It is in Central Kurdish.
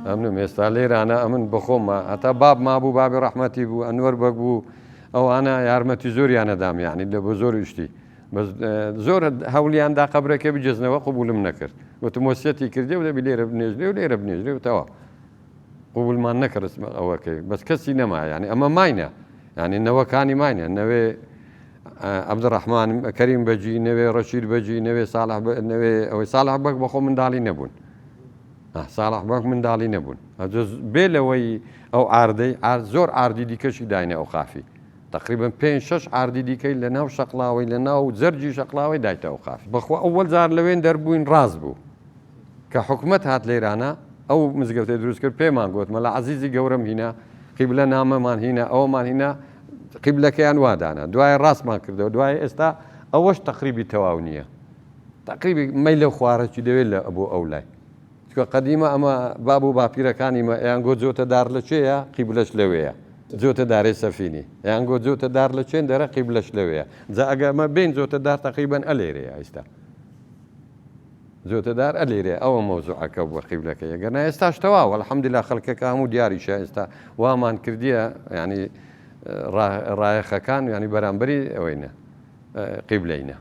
ئەمنم ئێستا لێرانە ئەمن بەخۆمە هەتا باب مابوو بابی ڕەحمەتی بوو ئەنوەر بەگ بوو ئەوانە یارمەتی زۆریانە دام یعنی لە بۆ زۆر شتی بەس زۆر هەولیان دا قەبرەکە بجێزنەوە قبولم نەکرد وتم وەسیەتی کردێ و دەبی لێرە بنێژرێ و لێرە بنێژرێ و تەواو قبولمان نەکرد ئەوەکەی بەس کەسی نەما یعنی ئەمە ماینە یعنی نەوەکانی ماینە نەوێ عەبدولڕەحمان کەریم بەگی نەوێ ڕەشید بەگی نەوێ ساڵح نەوێ ئەوەی ساڵح بەگ بەخۆ منداڵی نەبوون ساڵح بەگ منداڵی نەبوون بێ لەوەی ئەو ئاردەی ئار زۆر ئاردی دیکەشی داینە ئەو قافی تقریبا پێ شش ئاردی دیکەی لە ناو شەقلاوەی لە ناو جەرجی شەقلاوەی دایتە ئەو قافی بەخوا ئەوەل جار لەوێن دەربووین ڕاست بوو کە حکومەت هات لێرانە ئەو مزگەوتەی دروست کرد پێمان گوت مەلا عەزیزی گەورەم هینا قیبلە نامەمان هینا ئەوەمان هینا قیبلەکەیان وادانا دوای ڕاستمان کردەوە دوای ئێستا ئەوەش تەقریبی تەواو نییە تەقریبی مەیلە خوارەکی دەوێت لە بۆ ئەو لای چکە قەدیمە ئەمە باب و باپیرەکانی مە یان گۆ جۆتە دار لە چێیە قیبلەش لەوەیە جۆتە دارێ سەفینی یان گۆ جۆتە دار لە چێن دەرە قیبلەش لەوەیە جا ئەگە ئەمە بین جۆتە دار تەقریبەن ئەلێرەیە ئێستا جوتەدار ئەلێرێ ئەوە مەوزوعەکە بووە قیبلەکەی ئەگەر نا ئێستاش تەواوە الحمدللە خەڵکەکە هەموو دیاریشە ئێستا وامان کردیە ینی ڕایەخەکان ینی بەرامبەری ئەوەینە قیبلەینە.